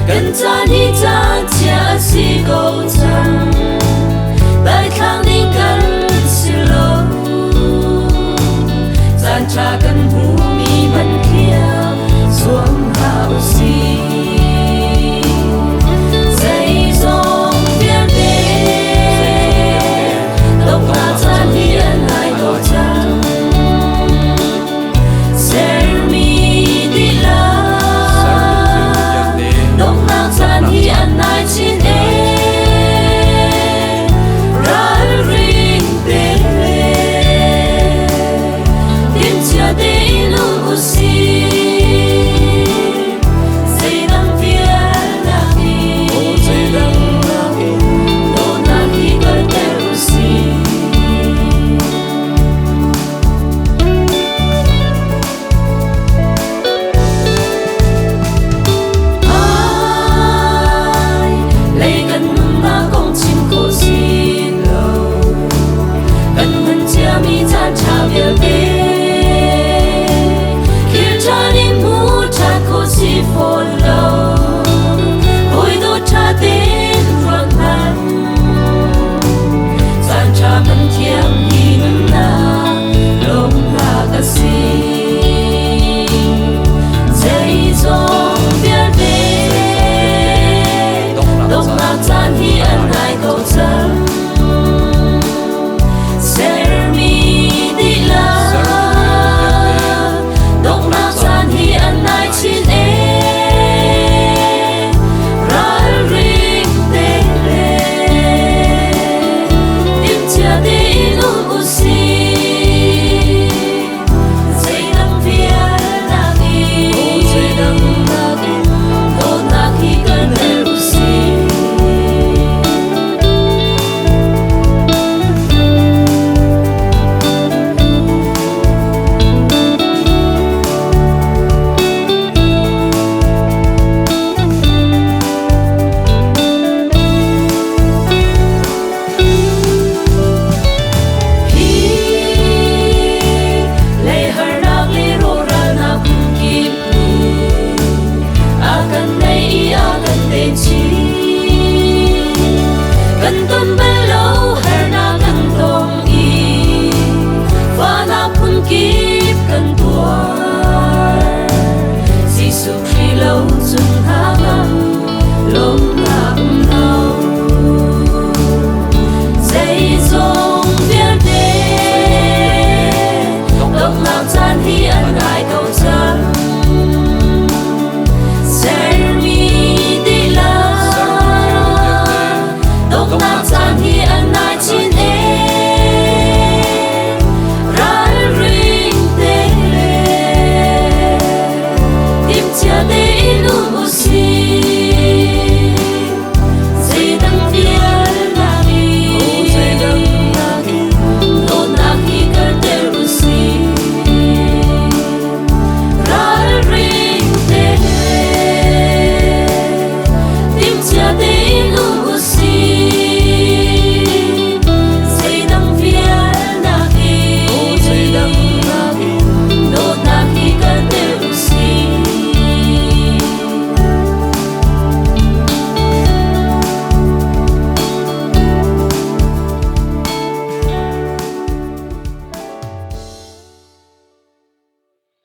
Kan caan hi caan chia a si ko cang. Daithlang ding kan si lo. Caan ṭha kan hmumi man thiam zuam hna u sih. Zeizong vialte donghnak caan hi an nai ko cang. Sermi dihlak donghnak caan hi an nai chin ee. Ralring te timhcia tein um u sih. Zeidang vialnak in dawtnak hi kalter u sih. Ai, lei kan nunnak kong chim khawh si lo. Kan hman ciami caan ṭha vialte thil ṭha nih hmu ṭhan khawh si fawn lo. Hawi dawt ṭha tein ruat hmanh. Caan ṭha hman thiam hi nunnak lawmhnak a si. Zeizong vialte donghnak caan hi an nai ko cang. Sermi dihlak donghnak caan hi an nai chin ee. Ralring te le timhcia tein um u sih. Zeidang vialnak in dawtnak hi kalter u sih. Hi lei harnak le rawhralnak phunkip nih a kan neih i a kan den chih. Kan ton bal lo harnak kan tong i fahnak phunkip kan tuar. Jesuh Khrih lo cun hna ngam lawmnak um lo. Zeizong vialte donghnak caan hi an